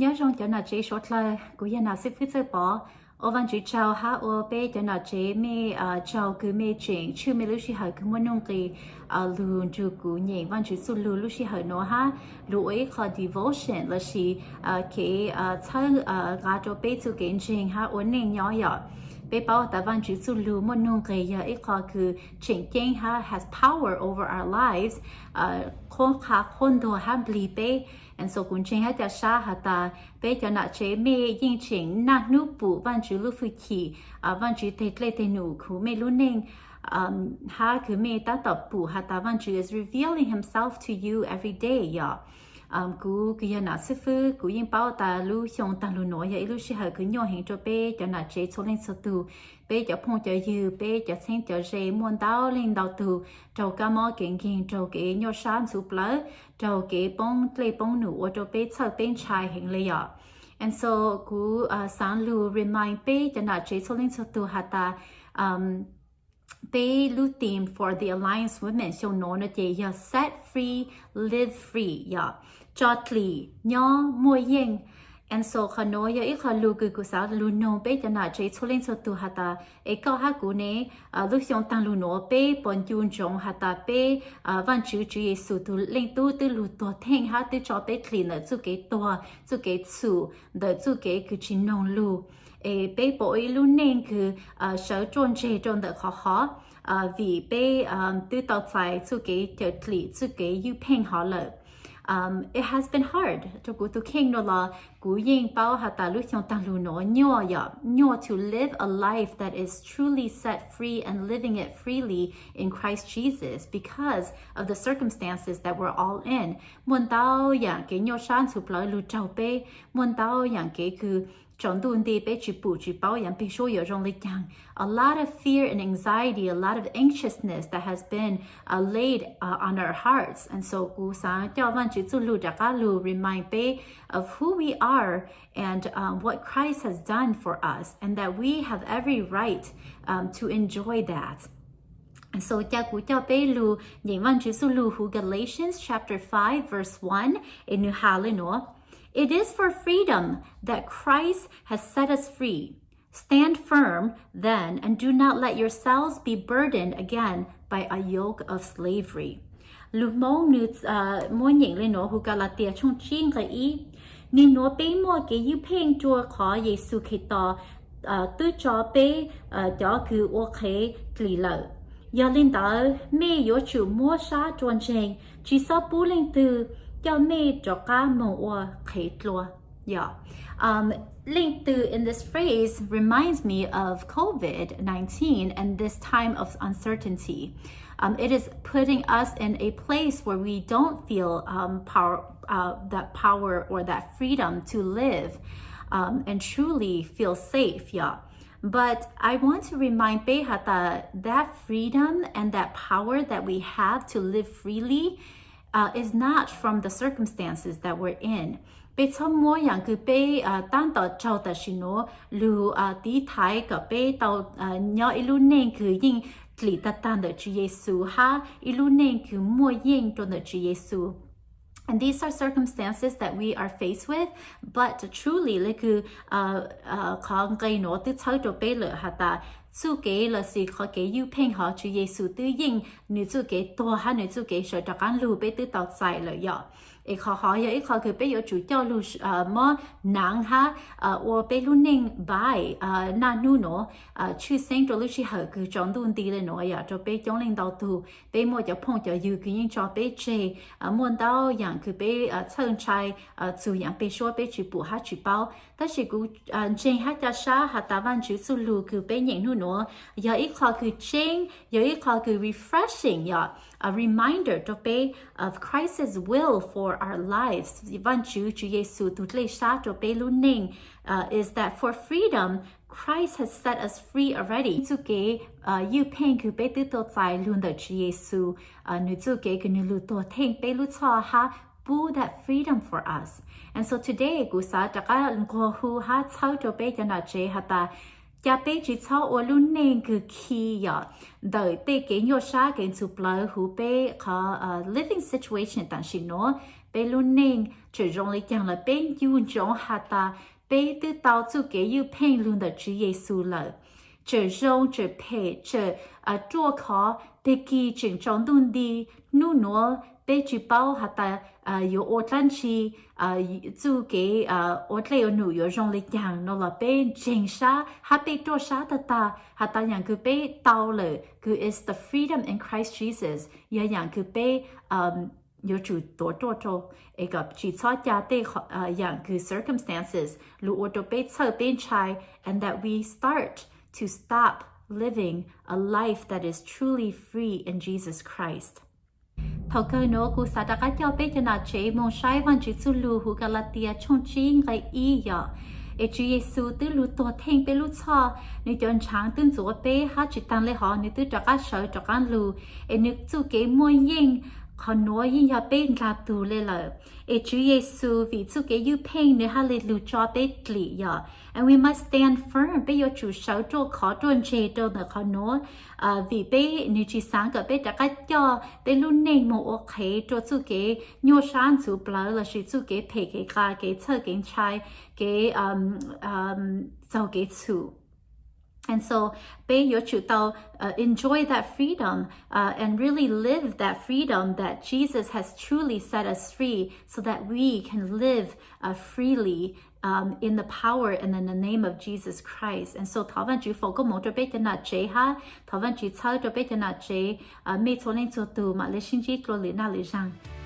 Nyob zoo cov nom tsev suav dlawg, kuv yog nom xib fwb Txawj Pov. Ua Vaajtswv tsaug hab ua peb cov nom tsev mej tsaug kws mej tseem tshwj mej lub sij hawm kws muaj nuj nqis lug nrug kuv nyeem Vaajtswv txuj lug lub sij hawm nuav hab lug ua ib qho devotion lossis kev txhawb nqa rua peb txuj kev ntseeg hab ua neej nyob yom. Peb paub tas Vaajtswv txuj lug muaj nuj nqis yog ib qho kws tseem ceeb hab has power over our lives, qhuab qha qhuab ntuas hab nplig peb. And so kuv ntseeg hab ca sab has tas peb cov nom tsev mej yeej tseem naj hnub pum Vaajtswv lub fwj chim, Vaajtswv teg dlej teg num khuv mej lub neej, hab kws mej tab tom pum has tas Vaajtswv is revealing himself to you every day yom. Kuv kws yog nom xib fwb, kuv yeej paub tas lub xyoo taag lug nuav yog ib lub sij hawm kws nyuaj heev rua peb cov nom tsev txhua leej txhua tug. Peb cov phooj cov ywg, peb cov txheeb cov ze muaj ntau leej ntau tug raug kab mob kev nkeeg, raug kev nyuaj sab ntxhuv plawv, raug kev poob dlej poob num ua rua peb txhawj peb ntshai heev le yom. And so kuv xaav lug remind peb cov nom tsev txhua leej txhua tug has tas peb lub theme for the Alliance Women xyoo nuav no ces yog set free, live free yom, tso dlim nyob muaj yeej. And so qhov nuav yog ib qho lug kws kuv xaav lug noog peb cov nom tsev txhua leej txhua tug has tas es koj hab kuv ne, lub xyoo taag lug nuav peb puas ncu ntsoov has tas peb Vaajtswv Tswv Yexus tug Leej Tub twb lug tuag theej hab twb tso peb dlim ntawm txuj kev tuag, txuj kev txhum, ntawm txuj kev kws tsi noog lug. Es peb puas ua ib lub neej kws sawv ruaj ntseg rua ntawm qhov hov vim peb twb tau txais txuj kev cawm dlim, txuj kev ywj pheej hov lawm. It has been hard rua kuv tug kheej nuav los kuv yeej paub has tas lub xyoo taag lug nuav nyuaj yom, nyuaj to live a life that is truly set free and living it freely in Christ Jesus because of the circumstances that we're all in. Muaj ntau yaam kev nyuaj sab ntxhuv plawv lug raug peb, muaj ntau yaam kev kws tsaus ntuj nti peb tsi pum tsi paub yaam peg suab yuav zoo le caag. A lot of fear and anxiety, a lot of anxiousness that has been laid on our hearts. And so kuv xaav coj Vaajtswv txuj lug rov qaab lug remind peb of who we are and what Christ has done for us and that we have every right to enjoy that. So ca kuv coj peb lug nyeem Vaajtswv txuj lug huv Galatians chapter five verse one, es nwg has le nuav: It is for freedom that Christ has set us free. Stand firm, then, and do not let yourselves be burdened again by a yoke of slavery. Lug Moob nwg muab nyeem le nuav huv Kalatias tshooj tsib nqe ib: Nwg nuav peb muaj kev ywj pheej rua qhov Yexus Khetos twb tso peb cov kws ua qhev dlim lawm. Yog le ntawd mej yuav tsum muab sab rua ntseeg, tsi xob pub leej twg coj mej rov qaab moog ua qhev dlua. Yog, leej twg in this phrase reminds me of COVID nineteen and this time of uncertainty. Um, it is putting us in a place where we don't feel um, power, uh, that power or that freedom to live um, and truly feel safe, yeah. But I want to remind peb has tas that freedom and that power that we have to live freely uh, is not from the circumstances that we're in. Peb txhob muab yaam kws peb tab tom raug tam sim nuav lug tiv thaiv kom peb tau nyob ib lub neej kws yeej dlim tag tag ntawm Tswv Yexus hab ib lub neej kws muaj yeej rua ntawm Tswv Yexus. And these are circumstances that we are faced with, but truly le kws qhov nqe nuav twb txhawb rua peb lawm has tas txuj kev lossis qhov kev ywj pheej hov Tswv Yexus twb yeej nwg txuj kev tuag hab nwg txuj kev sawv rov qaab lug peb twb tau txais lawm yom. Es qhov hov yog ib qho kws peb yuav tsum coj lug muab naav hab ua peb lub neej npaim naj hnub nuav, tshwj xeeb rua lub sij hawm kws tsaus ntuj nti le nuav yom, rua peb coob leej ntau tug. Peb muaj cov phooj cov ywg kws yeej tso peb tseg, muaj ntau yaam kws peb txhawj ntshai, txug yaam peg suab peb tsi pum hab tsi paub. Tab sis kuv ntseeg hab ca sab has tas Vaajtswv txuj lug kws peb nyeem hnub nuav yog ib qho kws tseeb, yog ib qho kws refreshing yom, a reminder rua peb of Christ's will for our lives, Vaajtswv Tswv Yexus tug dlej sab rua peb lub neej, is that for freedom Christ has set us free already. Txuj kev ywj pheej kws peb twb tau txais lug ntawm Tswv Yexus, nwg txuj kev kws nwg lug tuag theej peb lub txhoj hab pub that freedom for us. And so today kuv xav rov qab nquag hu hab txhawb rua peb cov nom tsev has tas ca peb tsi txhob ua lub neej kws khi yom ntawm tej kev nyuaj sab kev ntxhov plawv huv peb qhov living situation tam sim nuav. peb lub neej tseem zoo li cas lawm, peb nco ntsoov has tas peb twb tau txuj kev ywj pheej lug ntawm Tswv Yexus lawm. Tseem zoo, tseem phem, tseem ruaj khov, tag kis tseem tsaus ntuj nti, nub nuav peb tsis paub has tas yuav ua dlaab tsi, txuj kev ua dlej ua num yuav zoo li cas no los peb ntseeg sab hab peb ruaj sab tag tag has tas yaam kws peb tau lawm kws is the freedom in Christ Jesus, yog yaam kws peb yuav tsum tuav ruaj rau, es kom tsis txhob ca tej yaam kws circumstances lug ua rau peb txhawj peb ntshai, and that we start to stop living a life that is truly free in Jesus Christ. Thaum kawg nuav kuv xav rov qab coj peb cov nam tsev moog saib Vaajtswv txuj lug huv Kalatias tshooj tsib nqe ib yom. Es Tswv Yexus twb lug tuag theej peb lub txhoj, nwg cov ntshaav twb ntxuav peb hab tsis taag le hov nwg twb rov qab sawv rov qab lug, es nwg txuj kev muaj yeej qhov nuav yeej yog peb ndlaa tug le lawm. Es Tswv Yexus vim txuj kev ywj pheej nwg hab le lug tso peb dlim yom. And we must stand firm, peb yuav tsum sawv ruaj khov ruaj ntseg rau ntawm qhov nuav, vim peb, nwg tsis xaav kom peb rov qab coj peb lub neej moog ua qhev rua txuj kev nyuaj sab ntxhuv plawv lossis txuj kev phem kev qas kev txhawj kev ntshai, kev txaug kev txhum. And so peb yuav tsum tau enjoy that freedom and really live that freedom that Jesus has truly set us free so that we can live freely in the power and in the name of Jesus Christ. And so thov Vaajtswv foom koob moov rau peb cov nam tsev hab thov Vaajtswv txhawb rau peb cov nam tsev, mej txhua leej txhua tug mam le sib ntsib dlua lwm naj lwm zaag.